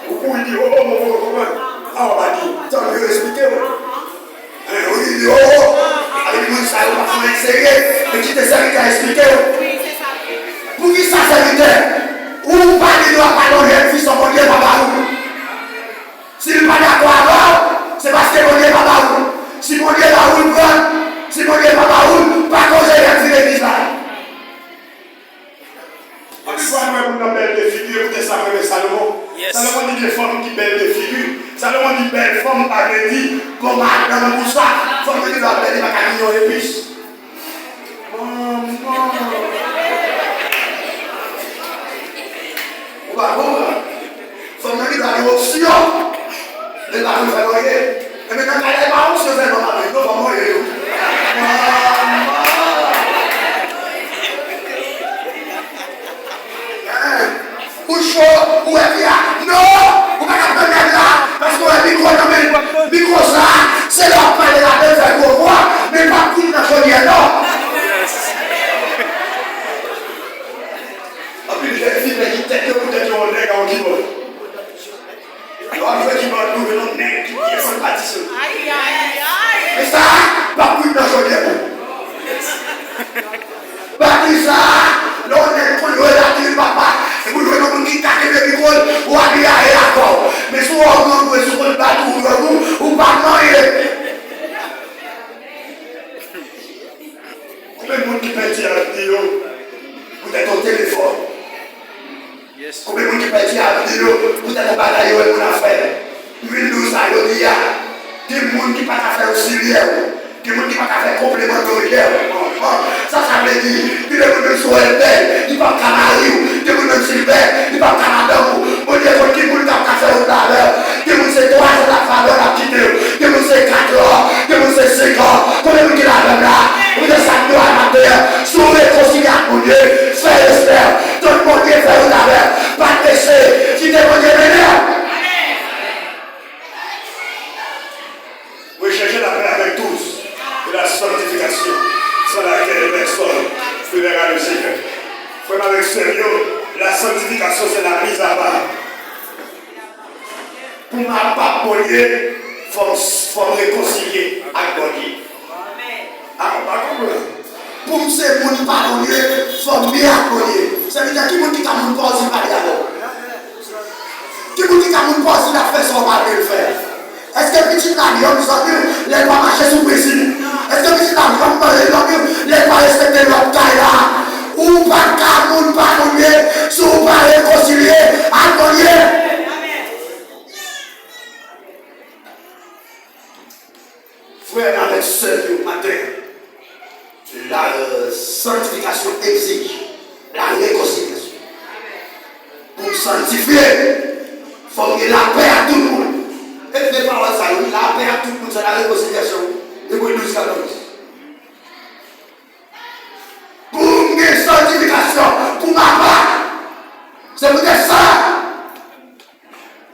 Ou kouri di, o, o, mwen poko konprann. A, w pa di, tann yo esplike w. Ou di, o, o. Avèk moun sa yo pa fè anyen serye. Men kite sèvitè a esplike w. Poukisa sèvitè? Ou pa gen dwa pale yon jèn fi san Bondye pa ba ou. Si l pa dakò avè w, se paske Bondye pa ba ou. Si Bondye ba ou, l pran l. Si Bondye pa ba ou, l pa koze jèn fi legliz la. Anpil fwa nou wè moun nan bèl de figi, e poutèt sa m renmen Salomon. Salomon di gen fanm ki bèl de figi. Salomon di bèl fanm pa vle di bon madanm pou sa. Fanm nan gen dwa bèl, li pa ka ni yon epis. Manman! Ou pa konprann? Fanm nan gen dwa gen opsyon, men li pa konn fè manyen. Enben, nan kay la, e pa opsyon sèlman m ap viv, non, fò m manyen tou. Manman! Ou cho, ou wè fi a? Non! Ou pa ka pran nèg la, paske w wè mikwo nan men l. Mikwo sa, se lè w ap pale ladan l fè gwo vwa, men l p ap kouri nan chodyè non. Anpil jèn fi pèdi tèt yo poutèt yo wè yon nèg a yon kibòd. Lè w ap jwe kibòd, nou jwenn yon nèg ki byen senpatik. Men sa, p ap kouri nan chodyè non. Patricia, lè w nèk konn jwe latril papa, epi w jwenn yon moun ki ka kenbe mikwo l, w abiye avè l. Men si w wè w grangou, si w konn bat ou, ou grangou, ou p ap manyen. Konbyen moun ki pèdi avni yo poutèt yon telefòn? Konbyen moun ki pèdi avni yo poutèt yon bagay yo wè moun ap fè? M vin di w sa jodi a. Gen moun ki pa ka fè w siryè w. Gen moun ki pa ka fè konpleman doryè w. Sa sa vle di? Gen de moun menm si w wè l bèl, li p ap ka mari w. Gen moun menm si l bèl, li p ap ka madanm ou. Bondye konn ki moun k ap ka fè wout la avè w. Gen moun se twa zan l ap fè avè w, l ap kite w. Gen moun se kat an. Gen moun se senk an. Konbyen moun ki la avè m la? Ou te sa m di w a maten an. Si w rekonsilye ak Bondye, fè respè w. Tann Bondye fè wout avè w. Pa t prese. Kite Bondye mennen w. Recherchez la paix avec tous et la sanctification, sans laquelle personne ne verra le Seigneur. Frè m avèk sè m yo, la sanctification, c'est la mise à part. Pou m ap ap Bondye, fò m, fò m rekonsilye ak Bondye. A, ou pa konprann. Pou m se moun pa Bondye, fò m byen ak Bondye. Sèvitè, ki moun ki ka moun pa w si l pa byen avè w? Ki moun ki ka moun pa w si l ap fè sa w pa vle l fè? Èske pitit la byen zanmi w lè l pa mache sou prensip? Èske pitit la byen zanmi w lè l pa respekte lòd kay la? Ou pa ka moun pa Bondye si w pa rekonsilye ak Bondye. Frè m avèk sè m yo, maten an, la, euh, sanctification exige la réconciliation. Pou m sanktifye, fò m gen lapè ak tout moun. E de pawòl sa yo, wi, lapè ak tout moun, se la réconciliation. Ebre douz katòz. Pou m gen sanktifikasyon pou m apa. Se poutèt sa,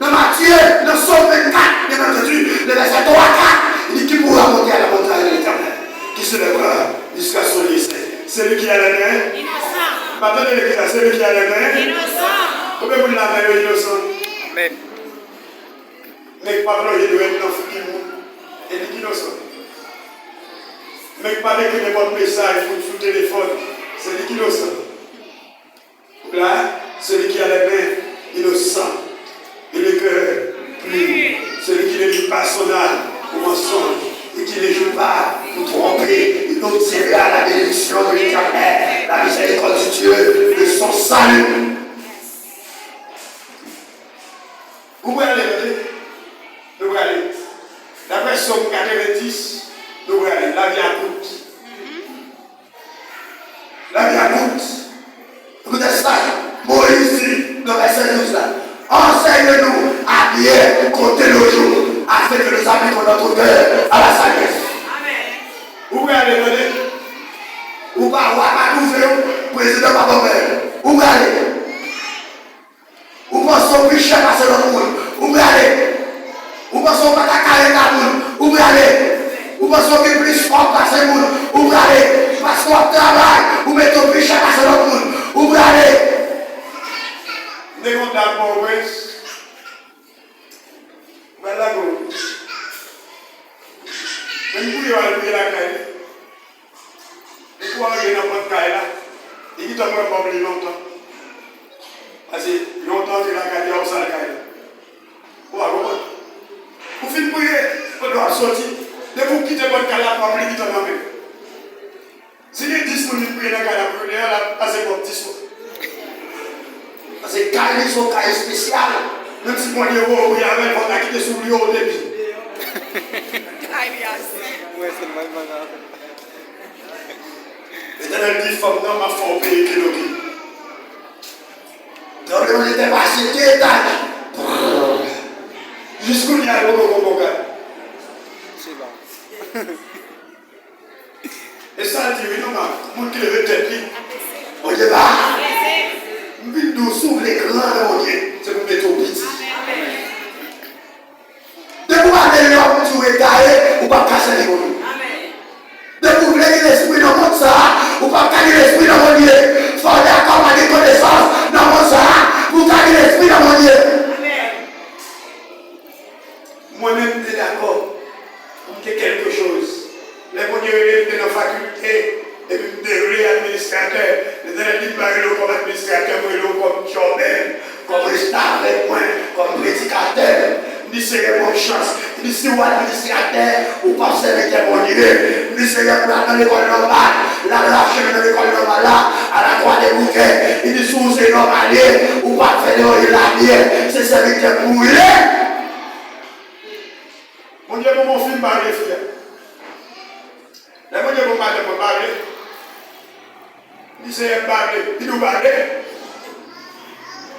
nan Matye, nan Sòm vennkat, byen antandi, le vèsè twa a kat, li di, qui pourra monter à la montagne de l'Éternel, qui se lèvera jusqu'à son lieu saint? Celui qui a les mains. Inosan. M ap tande legliz la, celui qui a les mains. Inosan. Konbyen moun la men yo inosan? Amèn. Nèg k ap lonje dwèt nan figi moun, e li k inosan. Nèg k ap ekri nenpòt mesaj moun sou telefòn, se li k inosan. Ou la, celui qui a les mains innocentes et le cœur pur, celui qui ne lit pas son âme au mensonge et qui ne joue pas pour tromper, il obtiendra la bénédiction de l'Éternel, la miséricorde de Dieu, de son salut. Ou prale, tande? Nou prale. Daprè Sòm katrevenndis, nou prale. Lavi a kout. Lavi a kout. Poutèt sa, Moyiz di nan vèsè douz la, enseigne-nous à bien compter nos jours, afin que nous appliquions notre cœur à la sagesse. Ou prale, tande? Ou pa wa, pa gouvè, prezidan pa bòbè. Ou prale. Ou panse w pi chè pase lòt moun, ou prale. Ou panse w pa ta ka rete ak moun, ou prale. Ou panse w gen plis kòb pase moun, ou prale. Paske w ap travay, ou mete w pi chè pase lòt moun, ou prale. M te gen yon dam Pòtoprens, m al lage w. Menm priye w al priye lakay li. Depi w antre nan pòt kay la, li gentan pran kòb li lontan. Pase lontan antre lakay li a, ou sal kay la. Ou pa konprann? Ou fin priye, pandan w ap soti, depi w kite pòt kay la, kòb li gentan nan men w. Si gen dis moun vin priye nan kay la pou jounen an, l ap pase kòb dis moun. Pase kay li se yon kay espesyal. Menm si Bondye voye w priye avè l, fò w ta kite soulye w depi. Kay li a se. Mwen sèlman m pa ka. Letènèl di fanm nan, "M ap fè w peye kilo ki." Tranblemanntè pase de etaj. Jis kounye a, yo poko konn bagay. Se bon. E sa l di, wi, non, ma, moun ki leve tèt li, Bondye ba. M vin di w, si w vle gran nan Bondye, se pou w mete w piti. Depi w ale deyò pou di w egare, ou p ap ka sèvi Bondye. Depi w vle gen lespri nan mond sa a, ou p ap ka gen lespri nan Bondye. Fò w dakò pa gen konesans nan mond sa a pou w ka gen lespri nan Bondye. Mwen menm, m te dakò pou m te kèlke choz. Lè Bondye rele m, m te nan fakilte. Epi m te rele administratè. Letènèl di m pa rele w kòm administratè, m rele w kòm djòbè, kòm restavèk mwen, kòm predikatè. M di, Senyè, ban m chans. M di, si w administratè, ou p ap sèvitè Bondye. M di, Senyè, m pral nan lekòl nòmal. L al rache men nan lekòl nòmal la, a la Croix des Bouquets. Li di, si w se nòmalye, ou p ap fè levanjil la byen. Se sèvitè m pou w ye. Bondye bon, bon fi m pa vle fi a. Lè Bondye bon madanm mwen pa vle. Li se m pa vle. Li di w pa vle.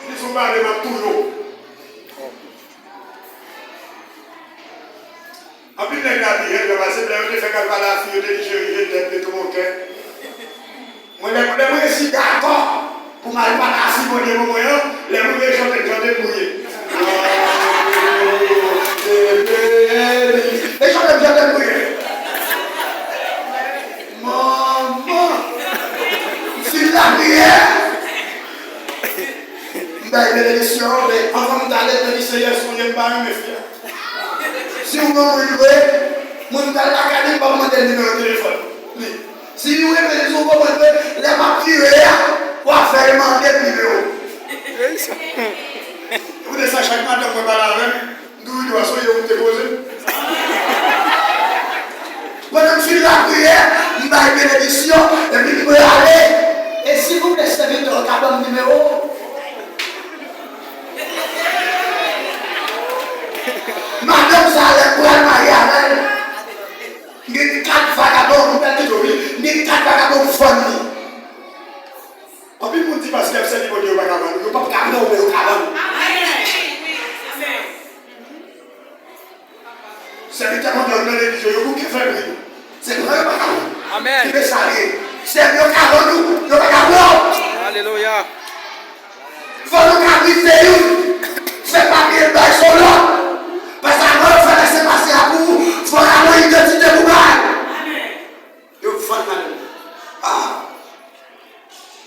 Li si w pa vle m ap touye w. Anpil nèg la pi rèd yo pase m lè yo te fè kalvalafi yo te di cheri je t'aime de tout mon cœur. Mwen lè lè mwen resi dakò pou m al pale a Simon de moman an, lè mwen vin chante m chante m kriye. E chante m chante m kriye. Manman! M fin lapriyè! M bay benediksyon, men anvan m t ale, m te di Seyè sonje m pa renmen fi a. Si w gon moun vre, moun pral lakay li, m p ap mande l nimewo telefòn li. Si w renmen l, si w gon moun vre, lè m ap vire a, w ap fè l mande m nimewo. Ou te sa chak maten mwen pale avè l, m di w wi dwa sonje ou te poze m. Pandan m fin lapriyè, m bay benediksyon, epi m prale. E silvouplè, sèvitè, w ka ban m nimewo w? Madanm sa a, lè m pral marye avè l, m gen kat vagabon, m pral kite w, wi. M gen kat vagabon m vann li. Anpil moun di paske y ap sèvi Bondye, yo pa ka vann ou. Yo p ap ka pran w, men yo ka vann ou. Sèvitè Bondye yo nan legliz yo, yo bouke fè pri. Se pran yo pa ka pran. Amèn. Kite sa li ye. Sèvi yo ka vann ou, yo pa ka pran w. Alelouya. Fò nou ka vin se youn. Fè papye l bay se yon lòt. Paske avan yo fè lèsepase a pou ou, fò w ka gen idantite pou bay. Yo vann madanm. Ah.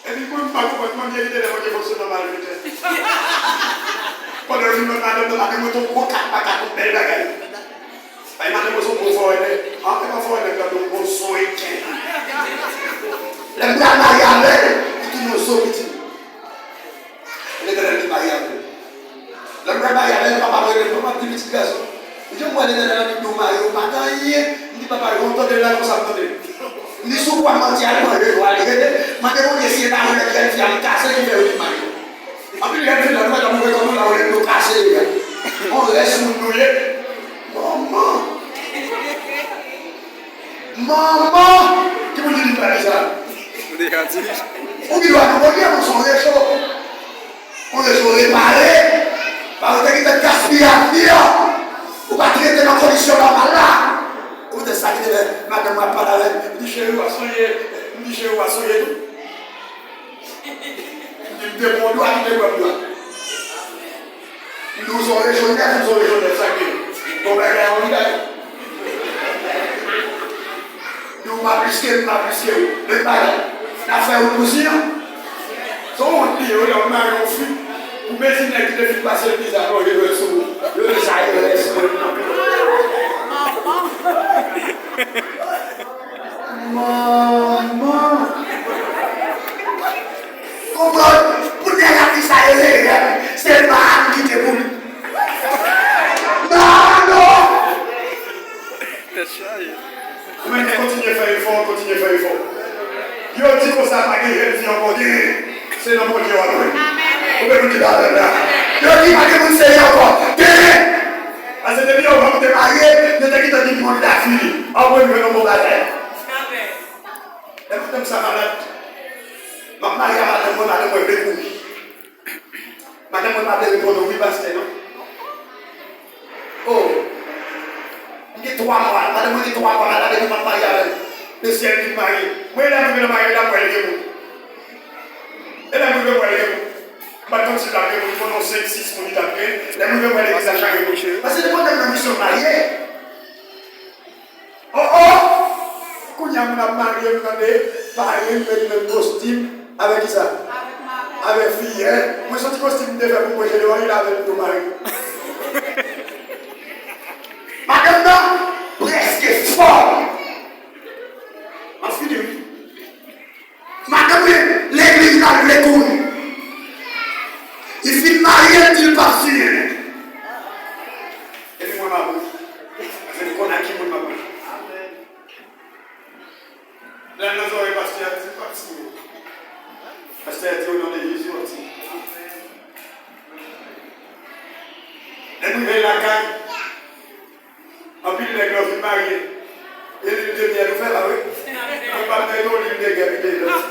Epi mwen m pa konprann kòman Bondye kite lè Bondye fonksyone nan malfektè. Pandan yo fin vann madanm nan, madanm mwen te yon gwo kat pa kat, yon bèl bagay. Bay madanm mwen se yon gwo fò wè nèg. An, e pa fò wè nèg la, yon gwo zo reken. Lè m pral marye avè l, li tounen yon zo piti. Letènèl te marye avè l. Lè m pral marye avè l, papa mwen rele m, papa m di pitit gason. Li di, m wè Letènèl annik di w marye, ou pa gen anyen. M di, papa, jan w tande l la, konsa m tande l. M di, si w kwè m manti, al manje, w ale rete. Mande Bondye si e lajan jèn fi a m kase ki fè yo vin marye. Anpil jèn fi la, nou pa janm wè kòman lajan yo kase yo. On rès moun nou ye. Manman! Manman! Ki pou di li pa di sa? Ou gen dwa nan Bondye, men se yon recho. Yon recho repare. Pa ou te gentan gaspiye avni an. Ou pa trete nan kondisyon nòmal la. Ou te sa ki te fè madanm mwen ap pale avè m. M di, cheri, w ap sonje. M di, cheri, w ap sonje tou. M di, m te pran w dwat, ou te pran m dwat. M di, w se yon recho nèf, m se yon recho nèf, sa k gen? Bon bagay, yon bagay. M di, w pa plis ke m, m pa plis ke w. Menm bagay. N ap fè wout pou Zion. Se yon wont li ye, wi, lè w mare yon fi, pou mezi nèg ki te fin pase l viza, non, yo rele sou ou. Yo rele sa, yo rele sou ou. Manman! Konprann, pou nèg la di sa yo rele, se mal ki te pou li. Non, non! Tèt chaje. Ou menm kontinye fè efò, kontinye fè efò. Yo di konsa pa gen jèn fi ankò, gen. Se nan Bondye w ap jwenn. Ou menm ki pa vle la. Yo di pa gen moun serye ankò, gen. Paske depi yo vann te marye, yo te gentan di moun la fini. Ann jwenn yon bon bagay. Lè madanm sa malad, m ap marye a madanm mwen, madanm mwen vle kouri. Madanm mwen pa vle reponn ou wi pastè non. Oh. M gen twa mwa, madanm mwen gen twa mwa malad epi m ap marye avè l. Mesye l vin marye. Mwen lè m rive nan marye la m wè l gen moun. E lè m rive m wè l gen moun. M pa t konn si l t ap gen moun, m konnen yon senk, sis moun li t ap gen. Lè m rive m wè legliz la chak gen moun. Paske depi w nan misyon marye. Oh oh! Kounye a moun ap marye, m tande, marye, m mete menm kostim. Avèk kisa? Avèk fiyè. Mwen se yon ti kostim m te fè pou mwen, Jedeon, li lave l tou mari. Madanm nan prèske fòl. M ap fini wi. Madanm li, legliz la l vle kouri. Li fin marye, l di l p ap siyen. Epi mwen m ap ri. Paske m konn ak ki moun m ap mache. Lè l nan zòrèy pastè a di, "W ap siyen." Pastè a di, "O non de Jezi, w ap siyen." Lè m rive lakay, anpil Nèg lan fin marye. E lin de myèl ou fè la, wi. Mwen pa t mèt yon lin de gè, li te lòt.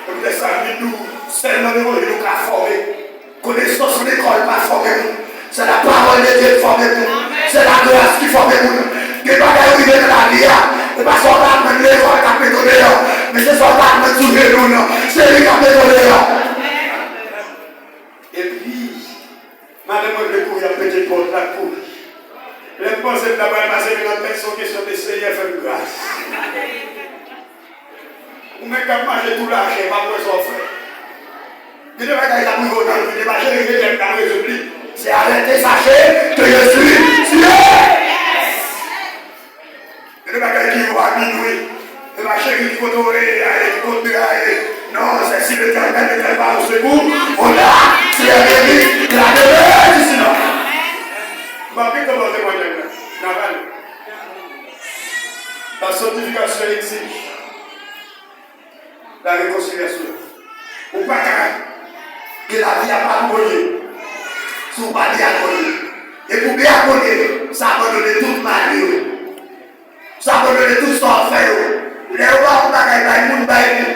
Poutèt sa, vin nou, sèl nan levanjil ou ka fòme. Konesans lekòl pa fòme moun. Se la parole de Dieu ki fòme moun. Se la gras ki fòme moun. Gen bagay ou rive nan lavi a, e pa sa w ta aprann lekòl k ap mete w deyò, men se sa w ta aprann sou jenou w nan. Se li k ap mete w deyò. Epi, madanm mwen vle kouri ap pete pòt la, kouri. Lè m panse m ta pral pase, men nan tèt se yon kesyon de Seyè, fè m gras. Ou menm k ap mache tou lachè, m ap wè sa w fè. Gen de bagay k ap rive w nan vi, e pa cheri, je t'aime k ap rezoud li. Se arrêter, sachez que je suis Dieu. Gen de bagay ki rive w a minwi. E pa cheri, ki kote w ye, ki kote w ye. Non, c'est si l'Éternel n'était pas au secours, on a, Seyè, vini, la demain, disi nan. M ap gen tan ba w temwayaj la. N a pale. La sanctification exige la réconciliation. Ou pa ka gen lavi apa pou Bondye si w pa byen ak Bondye. E pou byen ak Bondye, se abandone tout mal yo. Se abandone tout sa w ap fè yo. Lè yo ba w yon bagay, bay moun, bay li.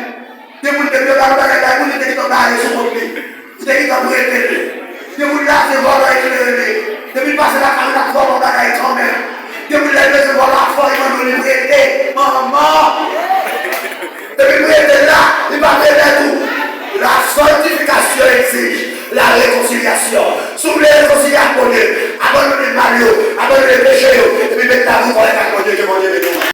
Gen moun depi yo ba l bagay la, moun li te gentan bare sou kont li. Li te gentan prete l. Gen moun la se vòlò eklere li. Depi l pase lakay ou, l ap vòlò bagay kanmenm. Gen moun lè l bezwen vòlò ap fò, li mande w li prete. Manman! Depi l prete l la, li pa prete tou. La sanctification exige la réconciliation. Si w vle rekonsilye ak Bondye, abandone mal yo, abandone peche yo, epi met lavi w kòrèk ak Bondye, ke Bondye beni w.